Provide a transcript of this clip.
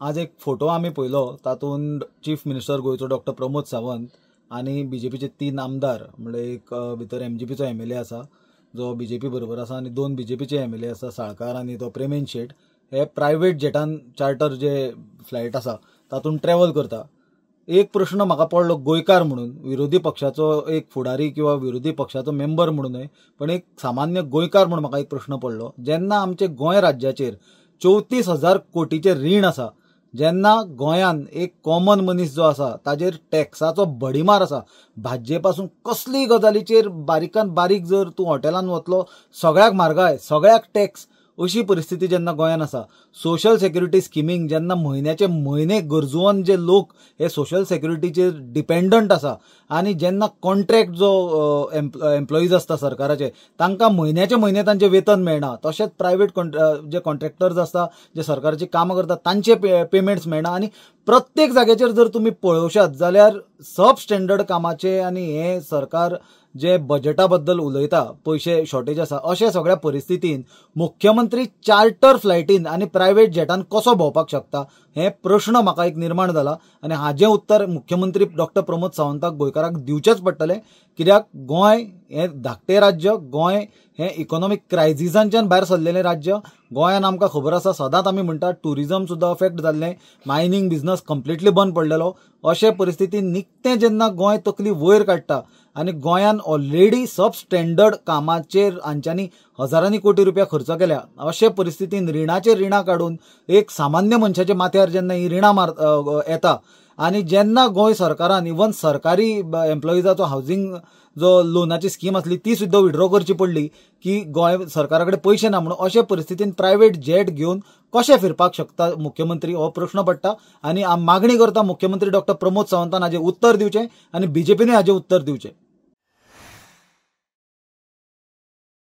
आज एक फोटो आमी पळयलो, तातूंत चीफ मिनिस्टर गोंयचो डॉक्टर प्रमोद सावंत आनी बीजेपीचे 3 आमदार, म्हणजे एक भितर एमजीपीचो एमएलए आसा जो बीजेपी बरोबर आसा आनी 2 बीजेपीचे एमएलए आसा, साळकार आनी तो प्रेमेन शेट, हे प्रायवेट जेटान चार्टर जे फ्लायट आसा तातूंत ट्रॅव्हल करता. एक प्रश्न म्हाका पडलो गोंयकार म्हणून, विरोधी पक्षाचो एक फुडारी किंवा विरोधी पक्षाचो मेंबर म्हणून न्हय, पण एक सामान्य गोंयकार म्हणून म्हाका एक प्रश्न पडलो, जेन्ना आमचे गोंय राज्याचेर 34,000 कोटीचें रीण आसा, जेन्ना गोंयान एक कॉमन मनीस जो आसा ताजेर टॅक्साचो भडीमार आसा, भाजये पासून कसलीय गजालीचेर बारीकान बारीक जर तूं हॉटेलान वतलो सगळ्याक म्हारगाय, सगळ्याक टॅक्स, अशी परिस्थिती जेन्ना गोंयान आसा, सोशल सेक्युरिटी स्किमींग जेन्ना म्हयन्याचे म्हयने गरजुवन जे लोक हे सोशल सेक्युरिटीचेर डिपेंडंट आसा आनी जेन्ना कॉन्ट्रॅक्ट जो एम्प्लॉईज आसता सरकाराचे तांकां म्हयन्याचे म्हयने तांचें वेतन मेळना, तशेंच प्रायवेट जे कॉन्ट्रॅक्टर्स आसता जे सरकाराची कामां करता तांचे पेमेंट्स मेळना आनी प्रत्येक जाग्याचेर जर तुमी पळोवशात जाल्यार सब स्टँडर्ड कामाचे आनी हे सरकार जे बजेटा बद्दल उलयता, पयशे शॉर्टेज आसा, अशे सगळ्या परिस्थितीन मुख्यमंत्री चार्टर फ्लायटीन आनी प्रायवेट जेटान कसो भोंवपाक शकता हे प्रश्न म्हाका एक निर्माण जाला आनी हाजें उत्तर मुख्यमंत्री डॉक्टर प्रमोद सावंताक गोंयकाराक दिवचेंच पडटलें. कित्याक गोंय हें धाकटें राज्य, गोंय हें इकॉनॉमीक क्रायझिसांच्यान भायर सरलेलें राज्य, गोंयान आमकां खबर आसा सदांच आमी म्हणटा ट्युरिजम सुद्दां अफेक्ट जाल्लें, मायनींग बिझनस कंप्लिटली बंद पडलेलो. अशे परिस्थितीन निकतें जेन्ना गोंय तकली वयर काडटा आनी गोंयान ऑलरेडी सब स्टँडर्ड कामाचेर हांच्यांनी हजारांनी कोटी रुपया खर्च केल्या, अशे परिस्थितीन रिणाचेर रिणां काडून एक सामान्य मनशाच्या माथ्यार जेन्ना ही रिणां येता आनी जेन्ना गोंय सरकारान इवन सरकारी एम्प्लॉईजाचो हावजींग जो लोनाची स्कीम आसली ती सुद्दां विड्रॉ करची पडली की गोंय सरकारा कडेन पयशे ना म्हणून, अशे परिस्थितीन प्रायवेट जेट घेवन कशें फिरपाक शकता मुख्यमंत्री हो प्रश्न पडटा आनी मागणी करता मुख्यमंत्री डॉक्टर प्रमोद सावंतान हाजें उत्तर दिवचें आनी बीजेपीनूय हाजें उत्तर दिवचें.